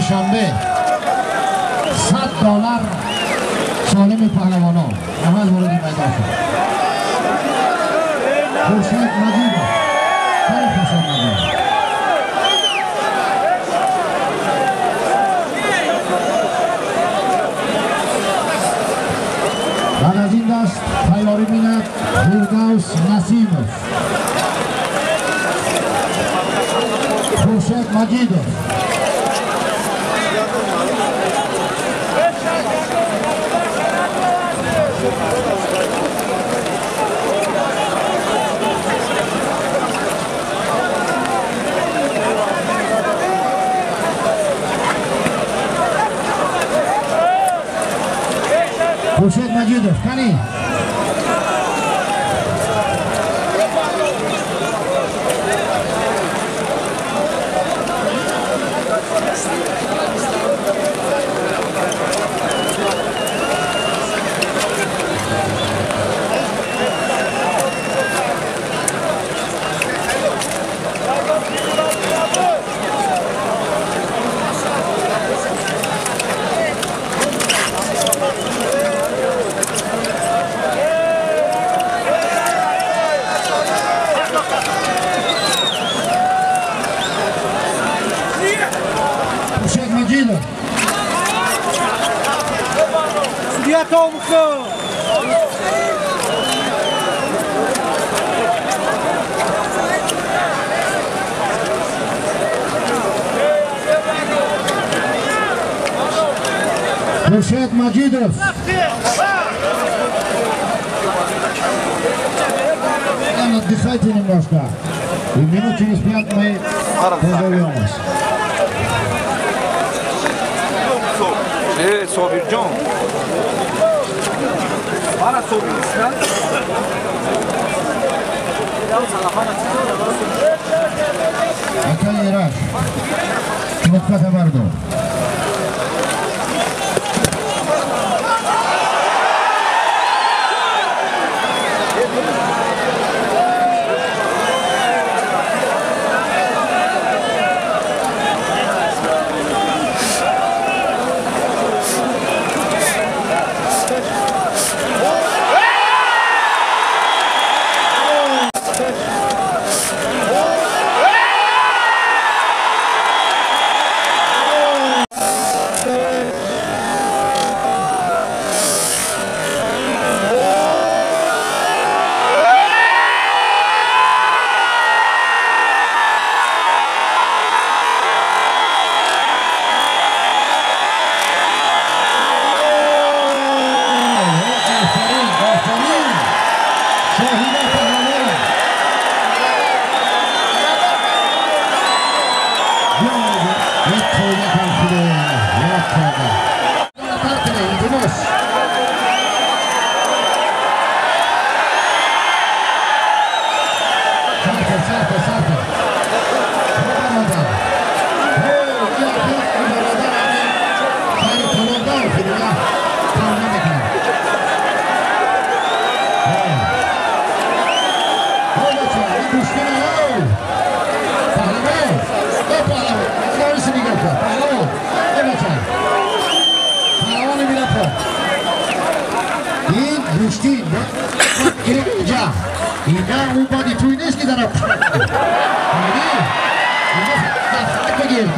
Душанбе $100 солими паҳлавонон аввал вориди майдон шуд. Хуршед Маҷидов. Хеле хуш омадед. Баъд аз ин даст тайёрӣ бинад Фирдавс Насимов. Хуршед Маҷидов. Хуршед Маҷидов, кани? Хуршед Маҷидов. Хуршед Маҷидов. Отдыхайте немножко. И минут через 5 мы позовем вас. Собирҷон. Мана Собир исман. Акай Ираш. Кнопката бардор.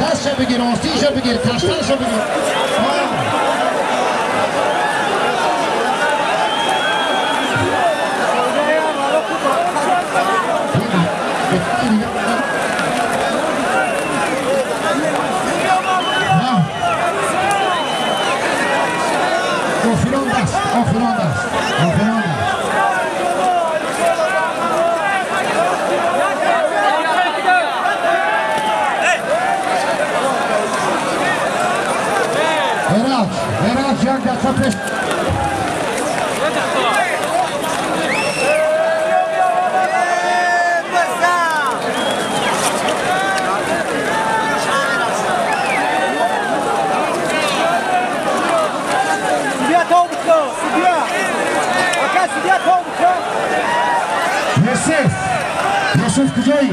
Дастша бигир, остинша бигир, таштанша бигир. Охирон даст, охирон даст, охирон даст. Эрач, як дақиқа пеш. Юсуф, Юсуф куҷоӣ?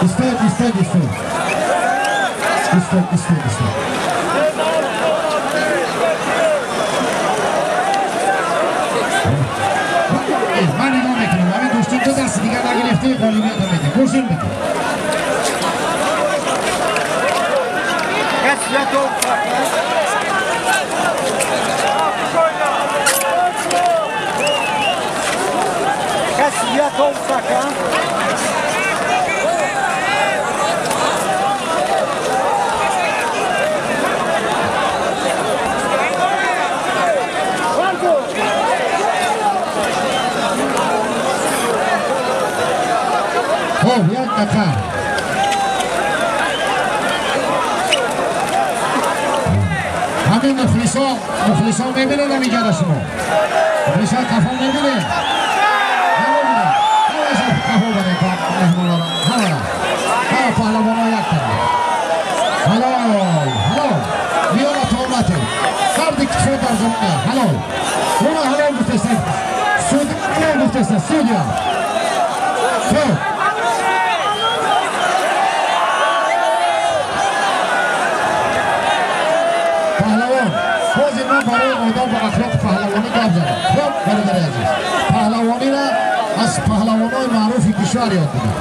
Истод, истод, истод. Истод, истод, истод. Ман нигоҳ мекунам, ҳамин гӯштин ду дасти дигар нагирифтӣ, ғолибиятро медиҳам. Гӯштин бигир. Хоб, як дақиқа. Ҳамин мухлисо, мухлисо мебинед ҳаминҷода шумо. Мухлисо қафо мебинед. Намебинед. Ҳамаша қафо баред меҳмонора. Ҳамара. Ҳама паҳлавоно як тараф. Ҳалол, ҳалол. Миёна томате. Сарди китфо дар замина. Ҳалол. Уна ҳалол гуфтеста. Судья ҳалол гуфтеста. Судья. Хоб. Ҳозир ман барои одоб ва ахлоқи паҳлавонӣ гап задам. Хоб, бародари азиз, паҳлавониро аз паҳлавонои маъруфи кишвар ёд бигир.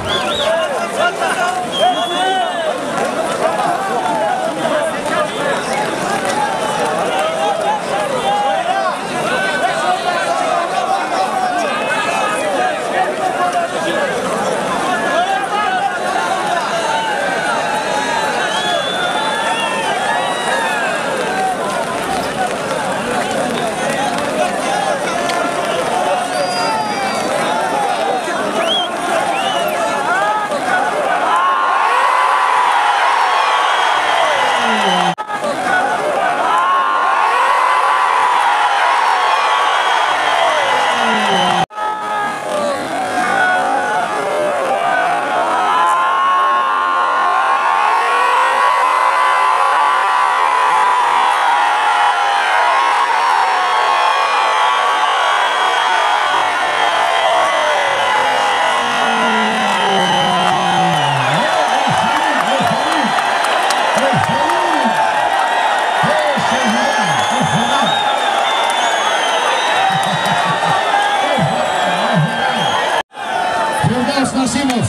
Насимов,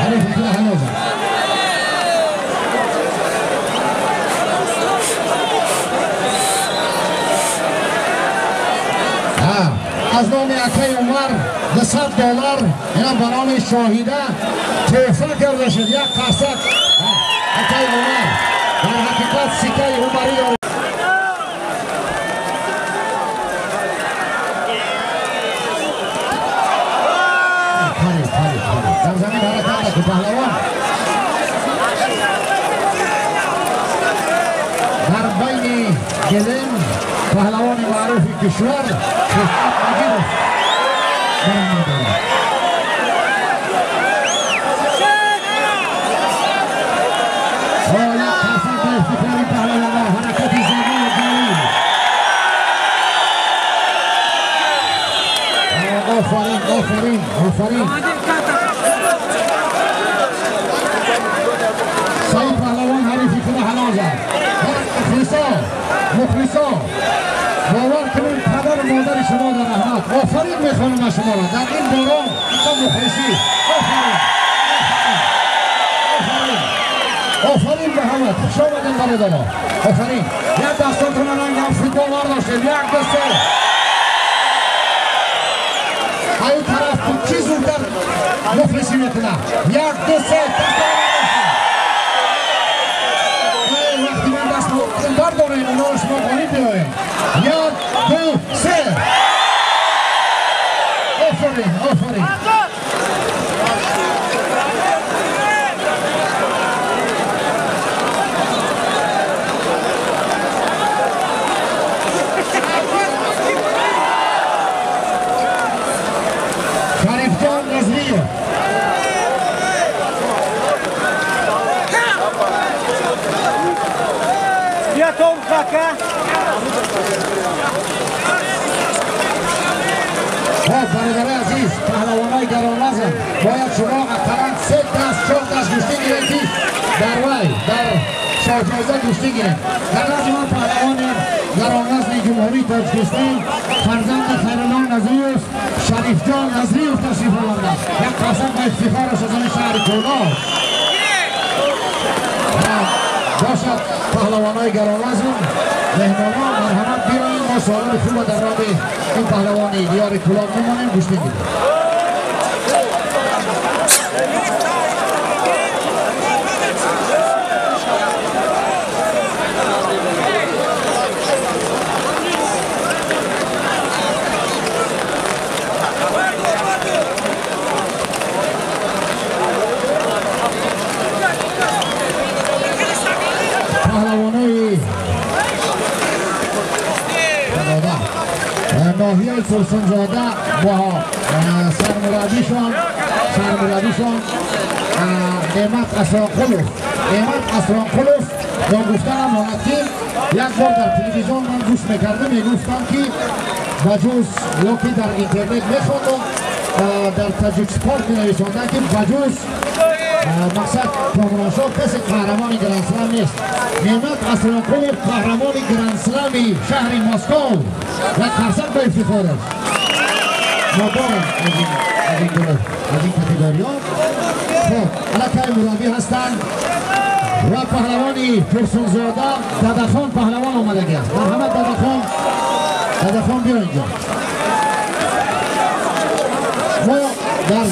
ҳарифи худа ҳалол зад. Аз номи акаи Умар $200 ина ба номи Шоҳида тӯҳфа карда шуд. Як қарсак акаи Умар. Дар ҳақиқат сикаи умарӣ дорад. Дар замин ҳаракат накун паҳлавон. Дар байни гилем паҳлавони маъруфи кишвар Хусрат Маҷидов баромадорад. Як қарсак ба ифтихори паҳлавонҳо. Ҳаракати зебои галил. Офарин, офарин, офарин. Саид паҳлавон ҳарифи худа ҳалол зад. Мухлисо, мухлисо, бовар кунед падару модари шумо дар раҳмат. Офарин мехонам аз шуморо дар ин борон то мухлисӣ. Офарин, офарин, офарин ба ҳама. Хуш омадед бародаро. Офарин. Як дастотонро рангам футбол бардоштед. Як, ду, се. Ай тараф ки зудтар мухлисӣ мекунад. Як, ду, се. Вақти ман даст бардорем, онҳоро шумо ғолиб биёед. Як, ду, се. Офарин, офарин. Шарифҷон Назриев. Хоб, бародари азиз, паҳлавонои гаронвазн, бояд шумо ақаллан се даст, чор даст гӯштин. ҷоиза гӯштӣ гирем. Дар назди ман паҳлавони гаронвазни Ҷумҳурии Тоҷикистон, фарзанди Хайрулло Назриев, Шарифҷон Назриев ташриф овардааст. Як қасам ба ифтихораш аз он шаҳри Кӯлоб. Бошад паҳлавонои гаронвазн, меҳмонон, марҳамат биёед, мо солони хуба дар роби ин паҳлавони диёри Кӯлоб мемонем, гӯштӣ гирем. ناحیه ترسونزاده با سرمربیشان نعمت اسرانقلوف. نعمت اسرانقلوف با گفتن امانت که یک بار در تلویزیون من گوش میکردم، میگفتم که بجوز یا که در اینترنت میخوندم در تاجیک سپورت مینویساندن که بجوز مقصد کامرانشاه کسی قهرمان گرند سلام نیست. نعمت اسرانقلوف قهرمان گرند سلامی شهر مسکو و قرصک به افتخارش. ما داریم از این گروه، از این کاتگوری ها. خب علاقه مربی هستند و پهلوانی پرسونزاده دادخان پهلوان آمدگی است. مرحمت دادخان، دادخان بیا اینجا. ما در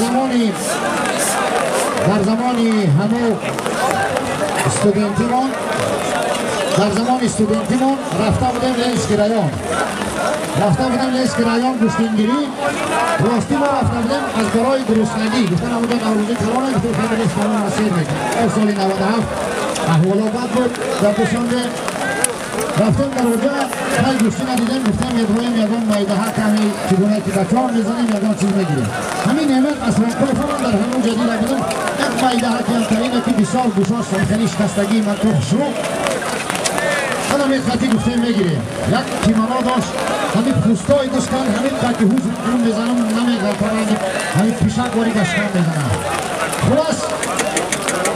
زمانی همو استودنتیمون، در زمان استودنتیمون رفته بودیم لنسکی رایان، رفته بودیم لنسکی رایان گوشتینگیری. راستی ما رفته بودیم از برای گرسنگی، گفتن همونجا نوروزی کلانه، گفتیم خیلی لنسکی رایان مسیر میکنیم. سال 97 احوالا بد بود در دوشنبه. رفتیم در اونجا خیلی گوشتی ندیدیم، گفتیم میبرویم یگان مایده ها کمی چگونه که بچه ها میزنیم یگان چیز میگیریم. همین نعمت اسرانقلوف هم در همون جدید بودیم، یک مایده ها کمترینه که بسیار گوشاش خیلی شکستگی من تو خوشرو خودم یک خطی گفتیم میگیریم. یک کیمانا داشت، همین پوستای داشتن، همین خطی هوز اون میزنم نمیگرد، همین پیشک واری داشتن میزنم. خلاص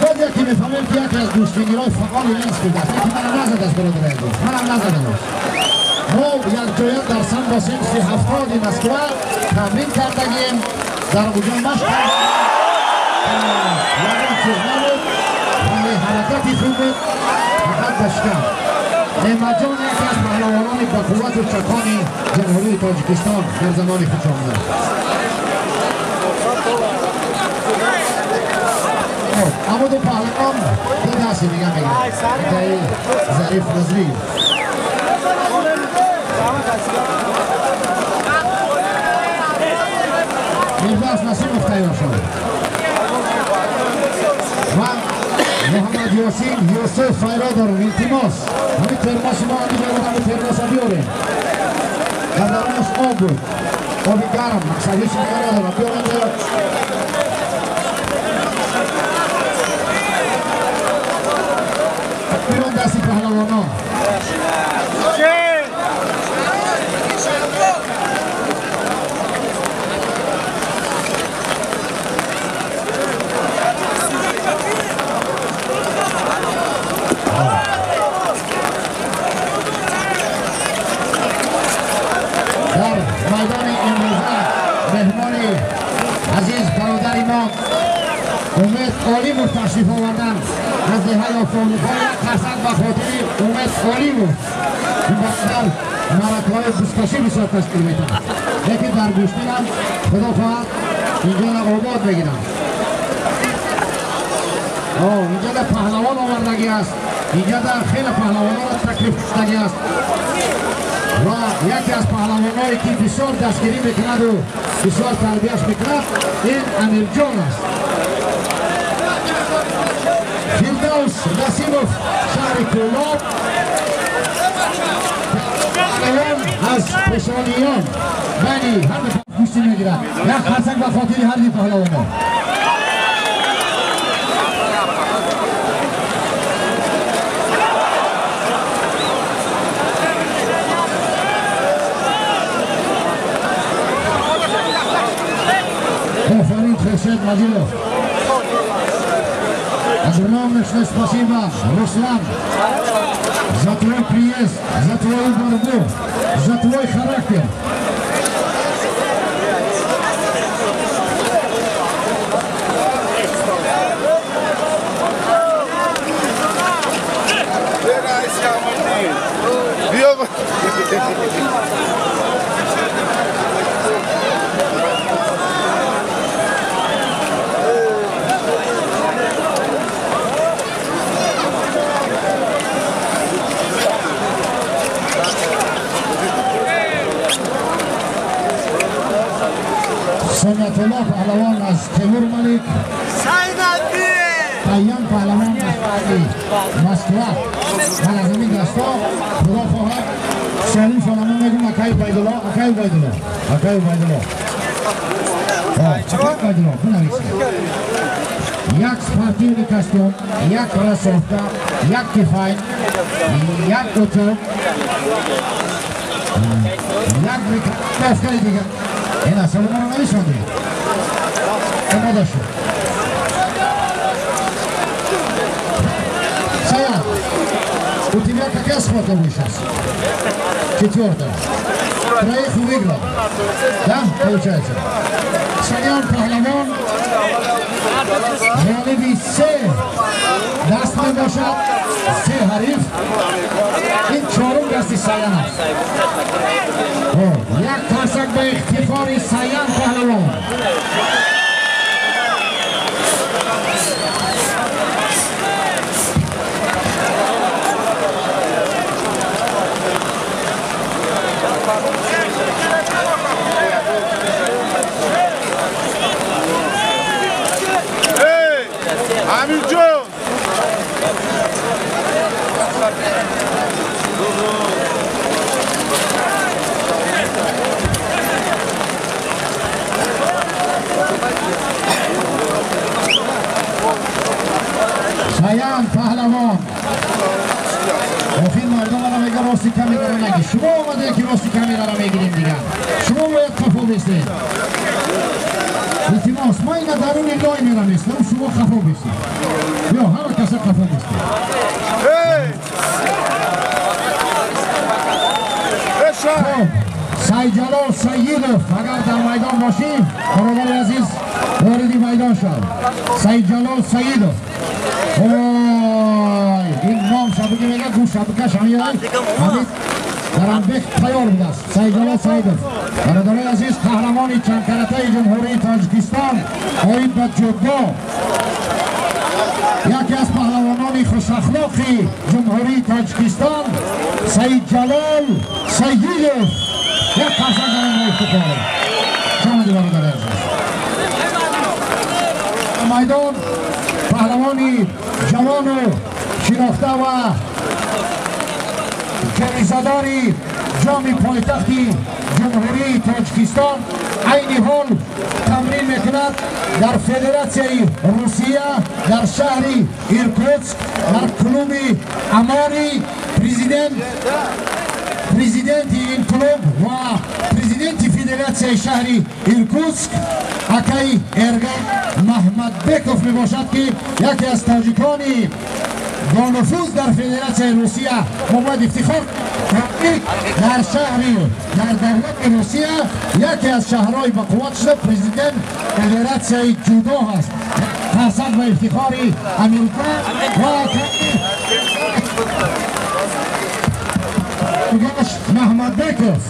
باز یکی میفهمیم که یکی از گوشتینگیرهای فعال لنسکی بود، یکی منم نزد از برادر عزیز، منم نزدم. ما یک جایی در سن با سنف 70 مسکو تمرین کردگیم، در اونجا مشق کردیم، یگان چیز نبود ولی حرکتی خوب بود، فقط بشکن. نعمت جان یکی از پهلوانان با قوت و چکان جمهوری تاجیکستان در زمان خود آمده. اما دو پهلوان دو دستی دیگه میگن، ظریف نظری. میرداس نسیموف تیار شد و محمد یاسین یوسف فایرا دارم. التماس همین ترماس ما بیاریم، همین ترماس بیاریم. در درونش آب بود، آب گرم، مقصد هیچ دیگه ندارم. بیاریم بیرون دستی پهلوانان. در میدان امروزه مهمان عزیز برادر ما امید عالیموف تشریف آوردن از دهه آفریقای قسم به خاطر امید عالیموف. این برادر معرکه‌های بزکشی بسیار تشکیل میدهند، لیکن در گوشتین هم خدا خواهد اینجا را آباد میگیرند. اینجا در پهلوان آوردگی است، اینجا در خیلی پهلوانان را تکلیف شدگی است و یکی از پهلوانایی که بسیار دستگیری میکند و بسیار تربیهش میکند این امیرجان است. فردوس نسیموف شهر کولاب، پهلوان از پیشانیان بنی هر دو گوشتی میگیرد. یک خرسنگ به خاطر هر دو پهلوانان. آفرین خورشید مجیدوف. Огромное спасибо, Руслан, за твой приезд, за твою борьбу, за твой характер. Суннатулло паҳлавон аз Темур Малик, Қайям паҳлавон аз Москва. Ман аз ҳамин дасто худо хоҳад солим шонамо мегӯм. Акай Убайдулло, акай Убайдулло, акай Убайдулло, акай Убайдулло, бинависед. Як спортивный костюм, як кроссовка, як тифайн, як утюг, як микрофони дигар. Ина саломаро нависондед, омода шуд. Саян, у тебя какая схватка будет сейчас? Четвертая. Троих выиграл. Да, получается? Саян паҳлавон ғолиби се даст мебошад, се ҳариф. Ин чорум дасти Саян аст. Як қарсак ба ифтихори Саян паҳлавон. Амирҷон! Саян паҳлавон. Охир мардумро мега рости камераро нагир. Шумо омаде ки рости камераро мегирем дигар. Шумо бояд хафо бистед. Илтимос, ма ина даруни лой мерам истам, шумо хафо бистед. Биё, ҳама каса хафо бистед. Хоб, Сайҷалол Сайидов, агар дар майдон бошӣ, бародари азиз, вориди майдон шав. Сайҷалол Сайидов. Ой, ин ном шабака мега, гӯш шабакаш ҳамин даранбек тайёр будааст. Сайҷалол Сайидов, бародарои азиз, қаҳрамони чандкаратаи Ҷумҳурии Тоҷикистон оид ба ҷудо, яке аз паҳлавонони хушахлоқи Ҷумҳурии Тоҷикистон Сайидҷалол Сайидов. Як қарсак барои мо ифтихор. Шомади бародари азиз. Майдон паҳлавони ҷавону шинохта ва ҷоизадори ҷоми пойтахти Ҷумҳурии Тоҷикистон айни ҳол тамрин мекунад дар Федератсияи Русия, дар шаҳри Иркутск, дар клуби Амори. Президенти ин клуб ва президенти Федератсияи шаҳри Иркутск акай Эргар Маҳмадбеков мебошад, ки яке аз тоҷикони бонуфуз дар Федератсияи Русия. Мо бояд ифтихор дар шаҳри, дар давлати Русия яке аз шаҳрҳои бақувват шуда президент Федератсияи ҷудо ҳаст. Қарсак ба ифтихори Амирка ва Маҳмадбеков.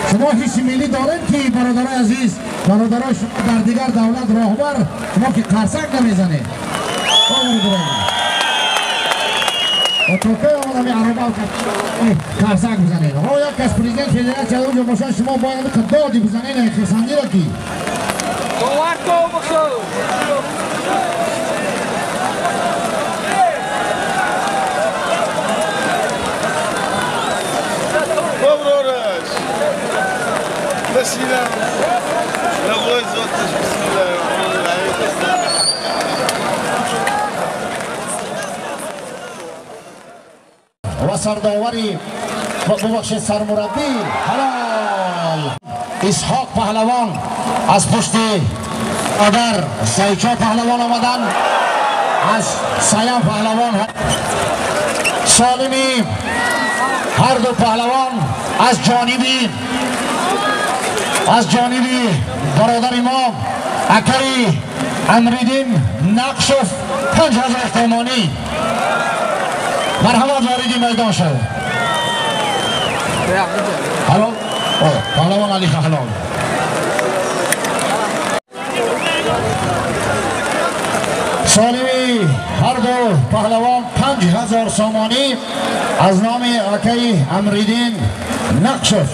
Шумо ҳисси миллӣ доред ки бародарои азиз, бародарои шумо дар дигар давлат роҳбар, шумо ки қарсак намезанед. Отокаи омадами ароба қарсак бизанед. Ҳо, як кас президент федератсия онҷо бошад, шумо бояд доди бизанед, хурсандиро ки. Ва сардовари бубахшед, сармураббӣ ҳалол Исҳоқ паҳлавон аз пушти одар Сайчо паҳлавон омадан. از سیام پهلوان سالمی هر دو پهلوان از جانبی برادر ما اکری امریدین نقشف 5000 تومانی مرحبا وارد میدان شد. حلال پهلوان علی حلال. سالمی هر دو پهلوان 5000 سامانی از نام اکی امریدین نقشف.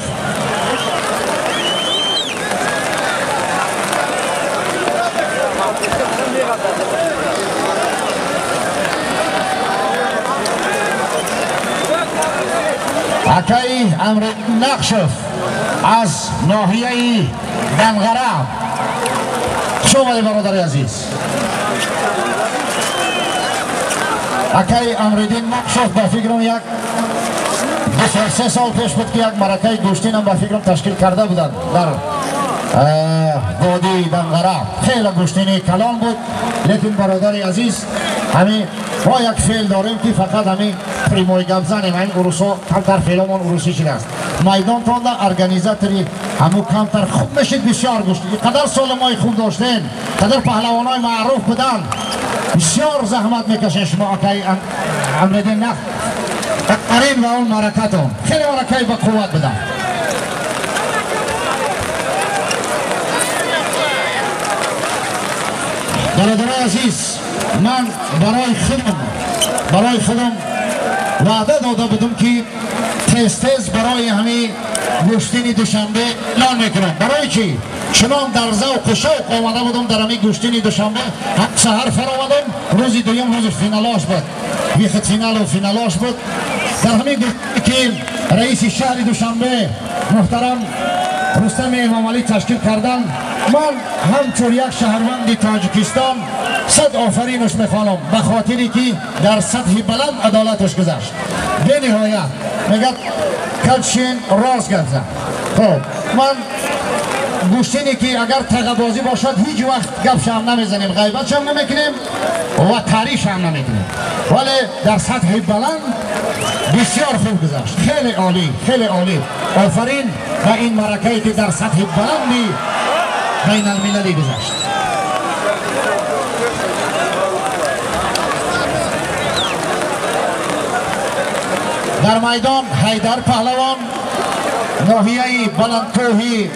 اکی امریدین نقشف از ناحیه دنغره. خوش آمدید برادر عزیز. اکی امریدین نقشف با فکرم یک 2-3 سال پیش بود که یک مرکه گوشتین هم با فکرم تشکیل کرده بودند در وادی دنغره. خیلی گوشتینی کلان بود، لیکن برادر عزیز همین ما یک فعل داریم که فقط همین پریموی گپ زنیم، همین اروسا کمتر فعلمون اروسی شده است. میدان تانده ارگانیزاتوری همو کمتر خوب میشید. بسیار گوشتین قدر سالمای خوب داشتین، قدر پهلوانای معروف بودن، بسیار زحمت میکشین شما اکی امریدین نقش قرین و اون مرکتون خیلی مرکه با قوت بدن. برادرای عزیز، من برای خودم وعده داده بودم که تیز تیز برای همین گوشتین دوشنبه اعلان میکنم. برای چی؟ چنان در ذوق و شوق آمده بودم در همین گوشتین دوشنبه، هم سحر فر آمدم. روز دویم روز فینالاش بود، ویخت فینال و فینالاش بود. در همین گوشتین که رئیس شهر دوشنبه محترم رستم امامعلی تشکیل کردن، من همچون یک شهروند تاجیکستان صد آفرینش میخوانم به خاطری که در سطح بلند عدالتش گذشت. به نهایت میگه کلچین راست گفت. خب من گوشتینی که اگر تقبازی باشد هیچ وقت گپش هم نمیزنیم، غیبتش هم نمیکنیم و تعریف هم نمیکنیم، ولی در سطح بلند بسیار خوب گذشت. خیلی عالی، خیلی عالی. آفرین و این مرکه‌ای که در سطح بلندی بین المللی گذشت. در میدان حیدر پهلوان ناحیه بلندکوهی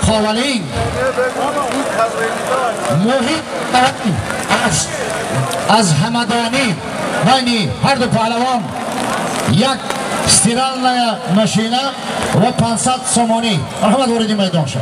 خاولین، محیط از همدانی. بین هر دو پهلوان یک стиральная машина و 500 سومانی. مرحبا وارد میدان شد.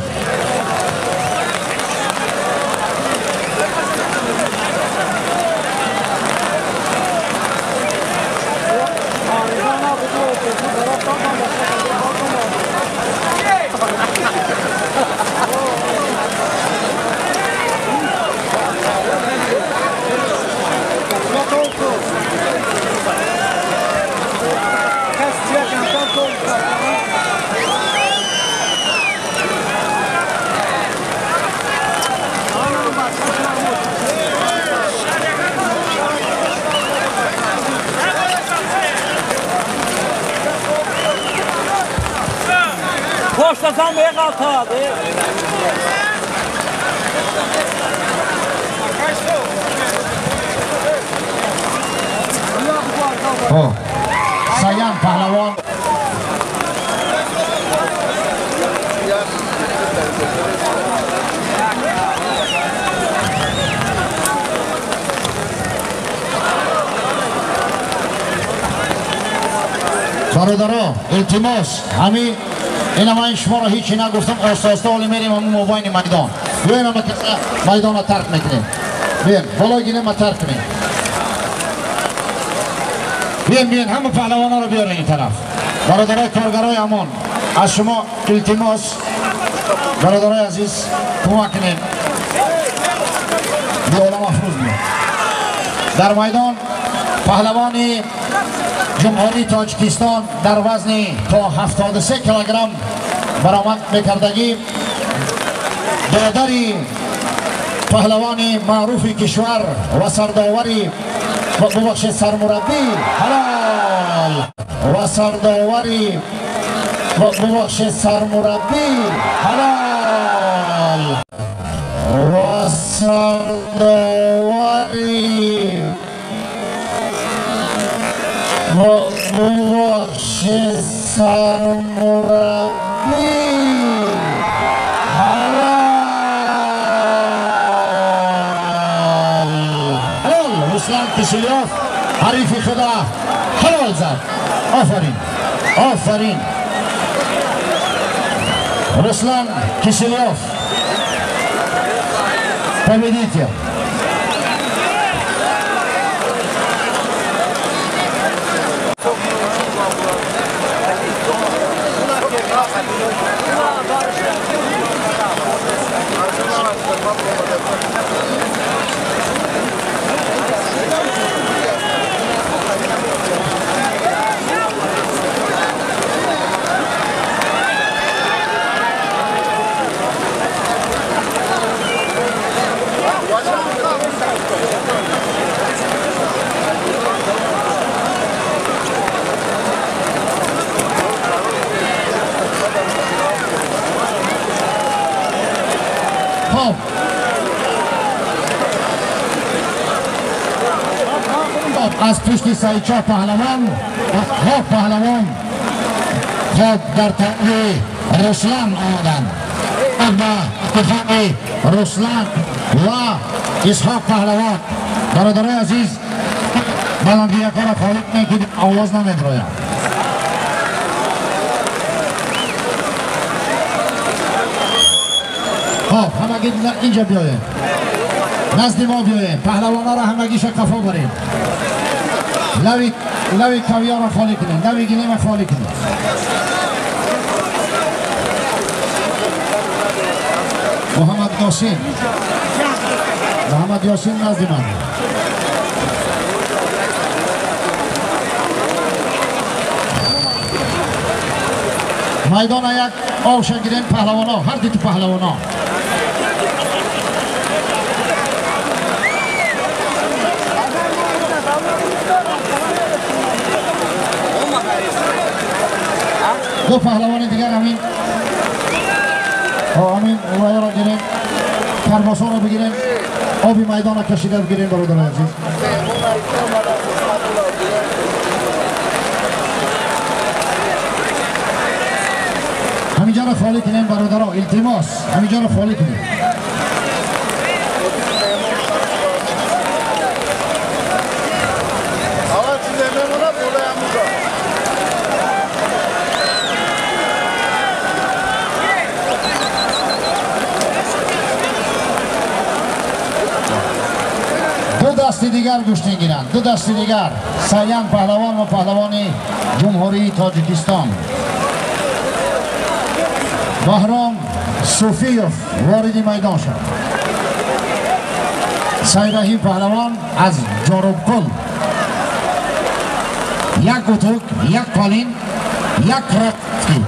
Boşlasan buraya kalk abi. Oh. Sayan pahlawan. برادرها التماس همین اینا من شما را هیچی نگفتم، آسته آسته حالی میریم همون موبایل میدان. بیاین همه کسا میدان را ترک میکنیم. بیاین بالا گینه ما ترک کنیم. بیاین بیاین همه پهلوان ها رو بیارین این طرف. برادرای کارگرای امان از شما التماس، برادرای عزیز کمک کنیم. بی عالم افروز میاد. در میدان پهلوان جمهوری تاجیکستان در وزن تا 73 کیلوگرم برآمد میکردگی برادری паҳлавони маъруфи кишвар ва сардовари бубахшед сармураббӣ ҳалол ва сардовари бубахшед сармураббӣ ҳалол ва сардовари бубахшед сармураббӣ Руслан Киселёв ҳарифи худа ҳалол зад. Офарин, офарин. Руслан Киселёв победитель. Аз пушти Саидшоҳ паҳлавон ва паҳлавон хоб дар таъи Руслан омаданд. Ба иттифоқи Руслан ва Исҳоқ паҳлавон. Бародарои азиз, баландиякҳоро холӣ кунед, ки овоз намебирояд. Хоб, ҳамагӣ инҷа биёед, назди мо биёед, паҳлавонҳоро ҳамагиша қафо барем. Лави кавиёро холӣ кунед, лави гилема холӣ кунед. Муҳаммад Ёсин, Муҳаммад Ёсин назди ман. Майдона як овша гирем паҳлавонҳо, ҳар дуту паҳлавонҳо. Ду паҳлавони дигар ҳамин вайро гирем, карбосонро бигирем, оби майдонро кашида бигирем, бародарои азиз. Ҳаминҷоро холӣ кунем, бародаро, илтимос, ҳаминҷоро холӣ кунем. Ду дасти дигар гӯштин гиранд, ду дасти дигар. Саян паҳлавон ва паҳлавони Ҷумҳурии Тоҷикистон. Баҳром Суфиев вориди майдон шуд. Сайраҳим паҳлавон аз Ҷорубқул. Як утук, як қолин, як рақти.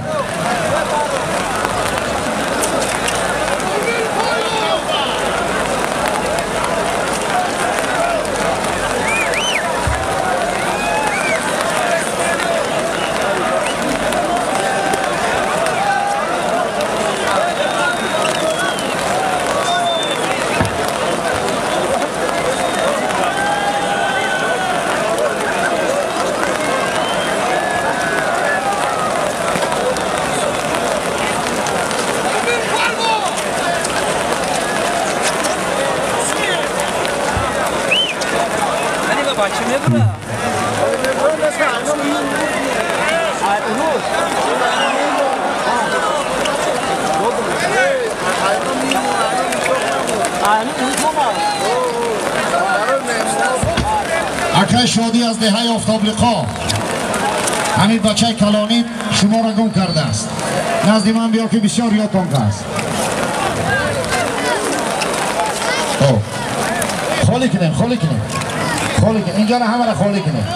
Акай Шодӣ аз деҳаи Офтоблиқо, ҳамин бачаи калонӣ шуморо гум кардааст. Назди ман биё, ки бисёр ёдтон аст. Холӣ кунем, холӣ кунем, холӣ кунем, инҷоро ҳамаро холӣ кунем.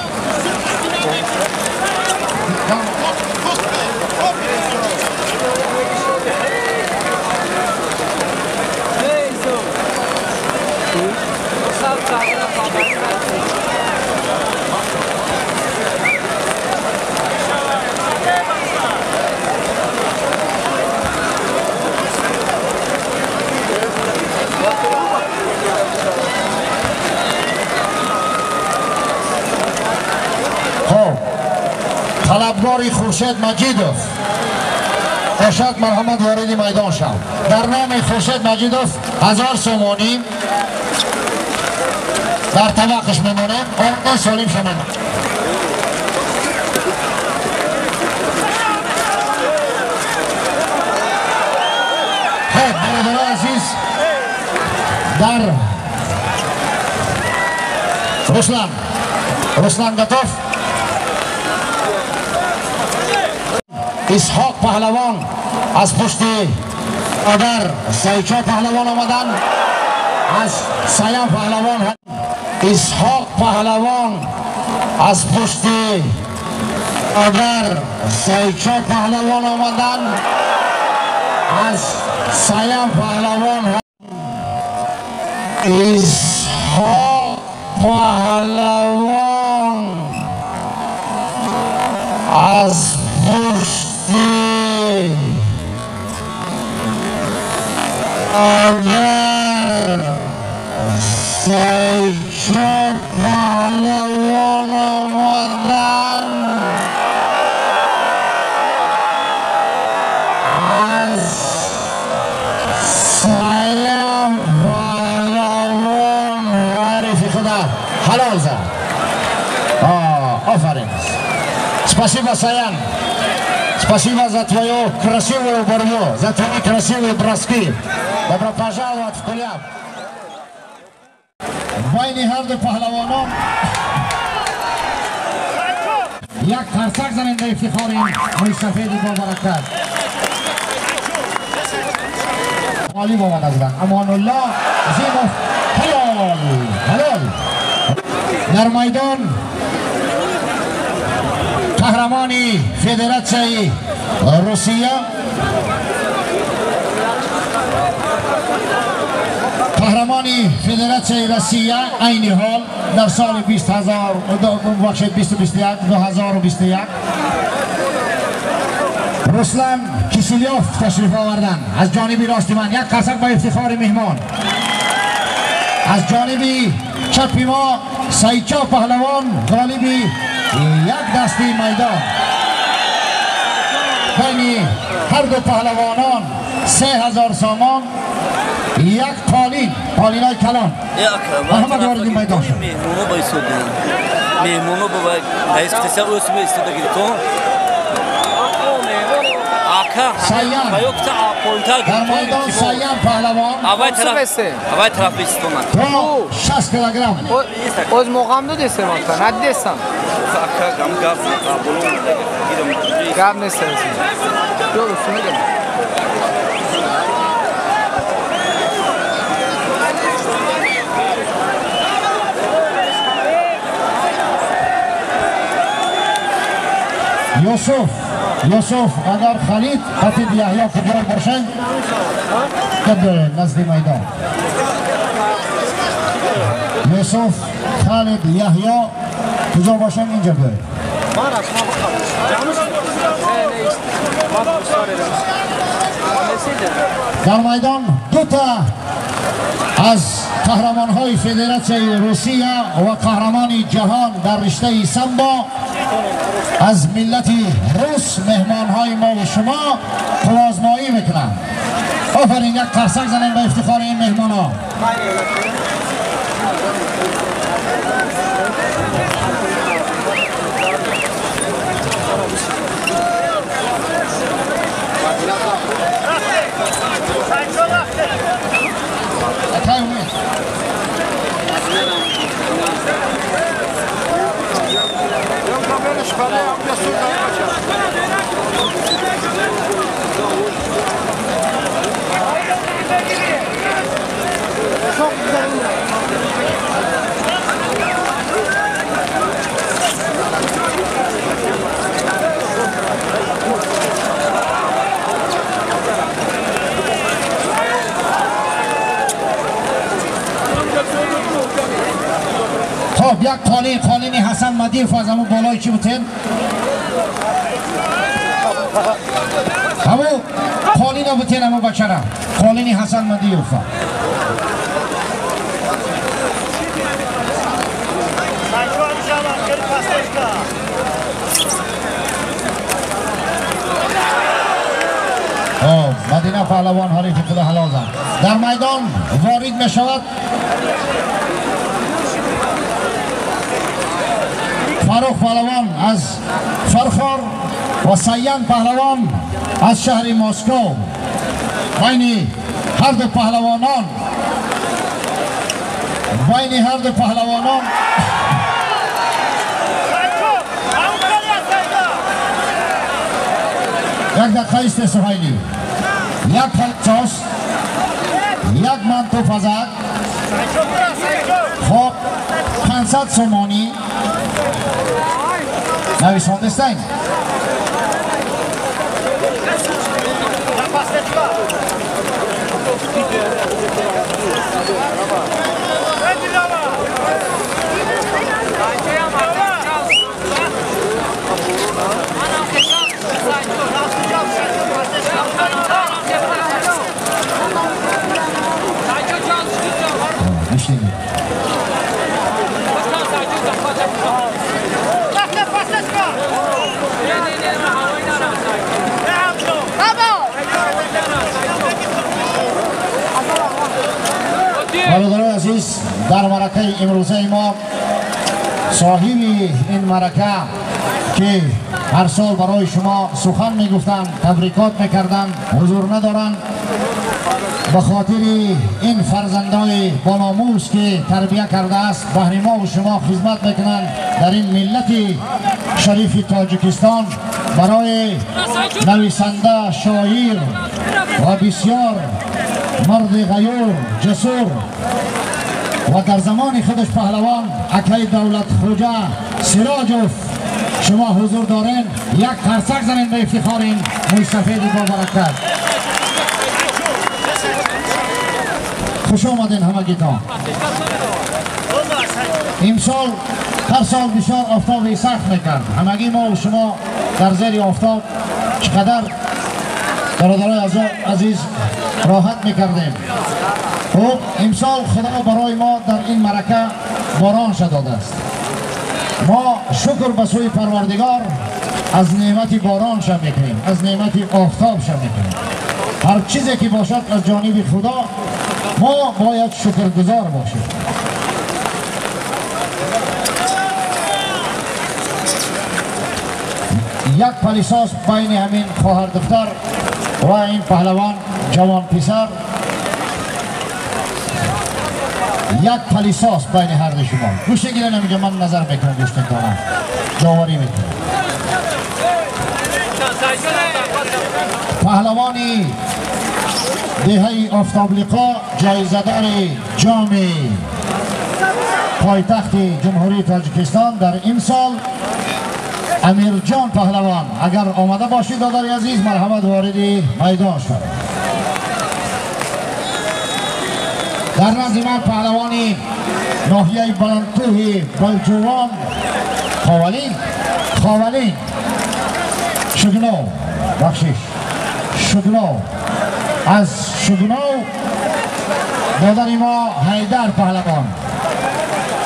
طلبگار خورشید مجیدوف خورشید مرحمت وارد میدان شد. در نام خورشید مجیدوف 1000 سومانی در طبقش میمونه. آن سالم شما. خب برادران عزیز، در رسلان گتوف، اسحاق پهلوان از پشت آدر سایچا پهلوان آمدن، از سیام پهلوان اسحاق پهلوان از پشت آدر سایچا پهلوان آمدن، از سیام پهلوان اسحاق پهلوان از پشت آدر سایچا پهلوان آمدن، از سیام پهلوان حریف خدا حلال زد. آفرین. Спасибо, Саян. Спасибо за твою красивую борьбу, за твои красивые броски. Добро пожаловать в Куляб. Байни ҳар ду паҳлавонон як қарсак занем ба ифтихори мӯйсафеди бобаракат. Ғолиб омада буданд Амонулло Азимов. Ҳалол, ҳалол. Дар майдон қаҳрамони федератсияи Русия, қаҳрамони федератсияи Россия айни ҳол дар соли 2021 Руслан Кисилёв ташриф оварданд. Аз ҷониби рости ман як қарсак ба ифтихори меҳмон. Аз ҷониби чапи мо Саидчо паҳлавон, ғолиби як дасти майдон. Байни ҳар ду паҳлавонон 3000 сомон, як қолин, қолинҳои калон. Маҳмад вориди майдон шуд. Меҳмоно ба Саян дар майдон, Саян паҳлавон то 60 килограмм. Оз моғам додесем ака, надидесам. Гап нест. Юсуф агар Халид хатиб Яҳё куҷо бошанд, назди майдон. Юсуф, Халид, Яҳё куҷо бошанд, инҷа биёед. Дар майдон дута аз қаҳрамонҳои федератсияи Русия ва қаҳрамони ҷаҳон дар риштаи самбо аз миллати рус меҳмонҳои мо ва шумо қувваозмоӣ мекунанд. Офарин, як қарсак занем ба ифтихори ин меҳмонҳо. Хоб, як қолин, қолини Ҳасан Мадиев аз ҳамун болои чӣ бутен? Ҳамун қолина бутен ҳамун бачара. Қолини Ҳасан Мадиев. Мадина паҳлавон ҳарифи худа ҳалол зад. Дар майдон ворид мешавад Фарух паҳлавон аз Фархор ва Сайян паҳлавон аз шаҳри Москов. Байни ҳар ду паҳлавонон, байни ҳар ду паҳлавонон як дақиқа исте Суҳайлӣ. Як палчос, як манту фазак. Хоб, 500 сомонӣ нависондестайн. Бародарои азиз, дар маракаи имрӯзаи мо соҳиби ин марака ки ҳар сол барои шумо сухан мегуфтанд, табрикот мекарданд, ҳузур надоранд. Ба хотири ин фарзандои бономус ки тарбия кардааст, баҳри мо ва шумо хизмат мекунанд дар ин миллати шарифи Тоҷикистон, барои нависанда, шоир ва бисёр марди ғаюр, ҷасур ва дар замони худаш паҳлавон акаи Давлатхӯҷа Сироҷов шумо ҳузур дорен. Як қарсак занед ба ифтихори ин мӯйсафеди бобаракат. Хуш омаден ҳамагитон. Имсол ҳар сол бисёр офтоби сахт мекард. Ҳамагӣ мо ва шумо дар зери офтоб чӣ қадар бародарои азиз роҳат мекардем. Хуб, имсол Худо барои мо дар ин марака боронша додааст. Мо шукр ба сӯи Парвардигор аз неъмати боронша мекунем, аз неъмати офтобша мекунем. Ҳар чизе ки бошад аз ҷониби Худо мо бояд шукргузор бошем. Як палисос байни ҳамин хоҳардухтар ва ин паҳлавон ҷавон писар, як палисос байни ҳар ду шумо. Гӯшта гирен ҳаминҷо, ман назар мекунам, гӯштатона доварӣ мекунам. Паҳлавони деҳаи Офтоблиқо, ҷоизадори ҷоми пойтахти Ҷумҳурии Тоҷикистон дар имсол Амирҷон паҳлавон. Агар омада бошед, додари азиз, марҳамат вориди майдон шавед. Дар назди ман паҳлавони ноҳияи Баландкӯҳи Балҷувон Ховалин, Ховалин Шугнов, бахшиш, Шугнов, аз Шугнов додари мо Ҳайдар паҳлавон.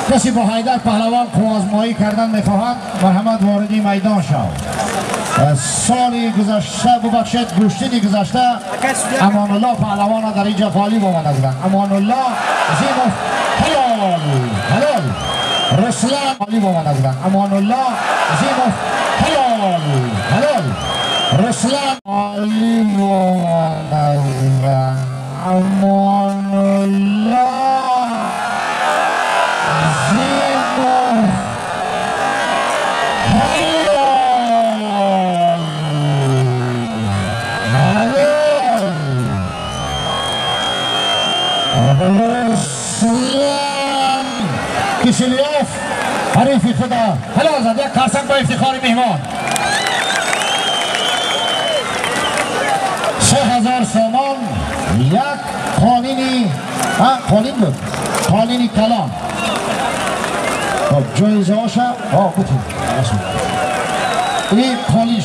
Касе бо Ҳайдар паҳлавон қувваозмоӣ кардан мехоҳад, марҳамат вориди майдон шав. Соли гузашта, бубахшед, гӯштини гузашта Амонулло паҳлавона дар инҷо ғолиб омада буданд. Амонулло Зимов ҳалол, ҳалол. Руслан ғолиб омада буданд. Амонулло Зимов ҳалол, ҳалол. Руслан ғолиб омада буданд. Амонулло Зимов ҳалол, ҳалол. Руслан Киселёв ҳарифи худа ҳалол зад. Як қарсак ба ифтихори меҳмон. 3000 сомон, як қолини, қолин буд, қолини калон. Хоб, ҷоизаҳоша бутин. И қолин.